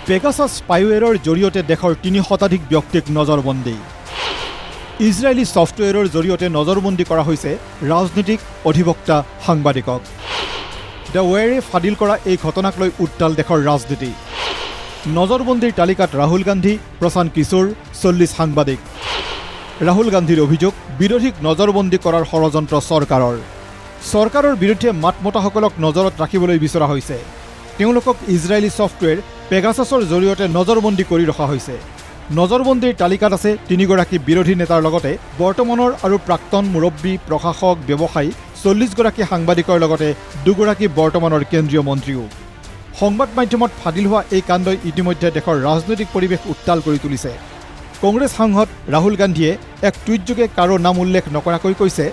Pegasus স্পাইৱেৰৰ জৰিয়তে দেশৰ 3 শতাধিক ব্যক্তিক নজৰবন্দী। ইজৰাইলী ছফ্টৱেৰৰ জৰিয়তে নজৰবন্দী কৰা হৈছে ৰাজনীতিক, অধিবক্তা, সাংবাদিকক। The ৱেৰে ফাদিল কৰা এই ঘটনাক লৈ উত্তাল দেশৰ ৰাজনীতি। নজৰবন্দীৰ তালিকাত ৰাহুল গান্ধী, প্ৰশান্ত কিশোৰ, 40 সাংবাদিক। ৰাহুল গান্ধীৰ অভিযোগ, বিৰোধীক নজৰবন্দী কৰাৰ ষড়যন্ত্ৰ চৰকাৰৰ। চৰকাৰৰ বিৰুদ্ধে মাত মতাসকলক নজৰত ৰাখিবলৈ বিচৰা হৈছে। তেওঁলোকক ইজৰাইলী ছফ্টৱেৰ পেগাছাছৰ জৰিয়তে নজৰবন্দী কৰি ৰখা হৈছে। নজৰবন্দীৰ তালিকাত আছে তিনিগৰাকী বিৰোধী নেতাৰ লগতে বৰ্তমানৰ আৰু প্ৰাক্তন মুৰব্বী, প্ৰশাসক, ব্যৱসায়ী, 40গৰাকী সাংবাদিকৰ লগতে দুগৰাকী বৰ্তমানৰ কেন্দ্ৰীয় মন্ত্ৰীও। সংবাদ মাধ্যমত ফাদিল হোৱা এই কাণ্ডই ইতিমধ্যে দেশৰ ৰাজনৈতিক পৰিৱেশ উত্তাল কৰি তুলিছে। কংগ্ৰেছ সাংসদ ৰাহুল গান্ধীয়ে এক টুইটযোগে কাৰো নাম উল্লেখ নকৰাকৈ কৈছে,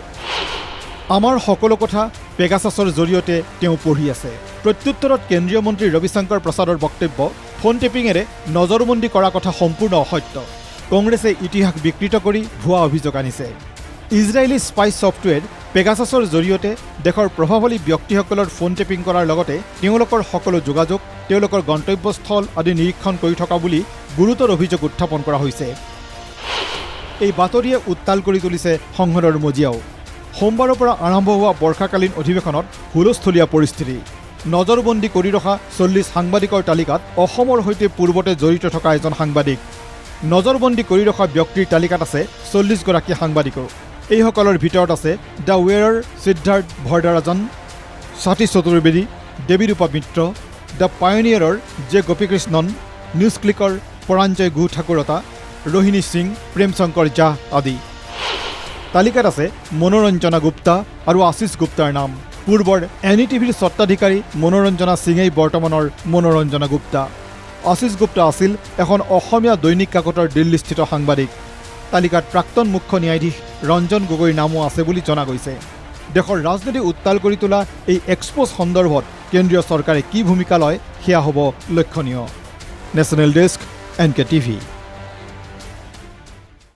"আমাৰ সকলো কথা পেগাছাছৰ জৰিয়তে তেওঁ পঢ়ি আছে।" প্ৰত্যুত্তৰত কেন্দ্ৰীয় মন্ত্ৰী ৰবিশংকৰ প্ৰসাদৰ বক্তব্য, ফোন টেপিঙেৰে নজৰবন্দী কৰা কথা সম্পূৰ্ণ অসত্য। কংগ্ৰেছে ইতিহাস বিকৃত কৰি ভুৱা অভিযোগ আনিছে। ইজৰাইলী স্পাই ছফ্টৱেৰ পেগাছাছৰ জৰিয়তে দেশৰ প্ৰভাৱশালী ব্যক্তিসকলৰ ফোন টেপিং কৰাৰ লগতে তেওঁলোকৰ সকলো যোগাযোগ, তেওঁলোকৰ গন্তব্যস্থল আদি নিৰীক্ষণ কৰি থকা বুলি গুৰুতৰ অভিযোগ উত্থাপন কৰা হৈছে। এই বাতৰিয়ে উত্তাল কৰি তুলিছে সংসদৰ মজিয়াও। সোমবাৰৰ পৰা আৰম্ভ হোৱা বৰ্ষাকালীন অধিৱেশনত হুলস্থলীয়া পৰিস্থিতি। নজৰবন্দী কৰি ৰখা 40 সাংবাদিকৰ তালিকাত অসমৰ সৈতে পূৰ্বতে জড়িত থকা এজন সাংবাদিক। নজৰবন্দী কৰি ৰখা ব্যক্তিৰ তালিকাত আছে 40গৰাকী সাংবাদিকো। এইসকলৰ ভিতৰত আছে the ৱেৰৰ সিদ্ধাৰ্থ ভৰদাৰাজন, স্বাতী চতুৰ্বেদী, দেৱীৰূপা মিত্ৰ, the পায়নিয়াৰৰ জে গোপীকৃষ্ণন, নিউজ ক্লিকৰ পৰাঞ্জয় গুহ ঠাকুৰতা, ৰোহিণী সিং, প্ৰেমশংকৰ জাহ আদি। তালিকাত আছে মনোৰঞ্জনা গুপ্তা আৰু আশীষ গুপ্তাৰ নাম। পূৰ্বৰ এন ই টিভিৰ স্বত্বাধিকাৰী মনোৰঞ্জনা সিঙেই বৰ্তমানৰ মনোৰঞ্জনা গুপ্তা। আশীষ গুপ্তা আছিল এখন অসমীয়া দৈনিক কাকতৰ দিল্লীস্থিত সাংবাদিক। তালিকাত প্ৰাক্তন মুখ্য ন্যায়াধীশ ৰঞ্জন গগৈৰ নামো আছে বুলি জনা গৈছে। দেশৰ ৰাজনীতি উত্তাল কৰি তোলা এই এক্সপ'জ সন্দৰ্ভত কেন্দ্ৰীয় চৰকাৰে কি ভূমিকা লয়, সেয়া হ'ব লক্ষণীয়। National desk, N K TV.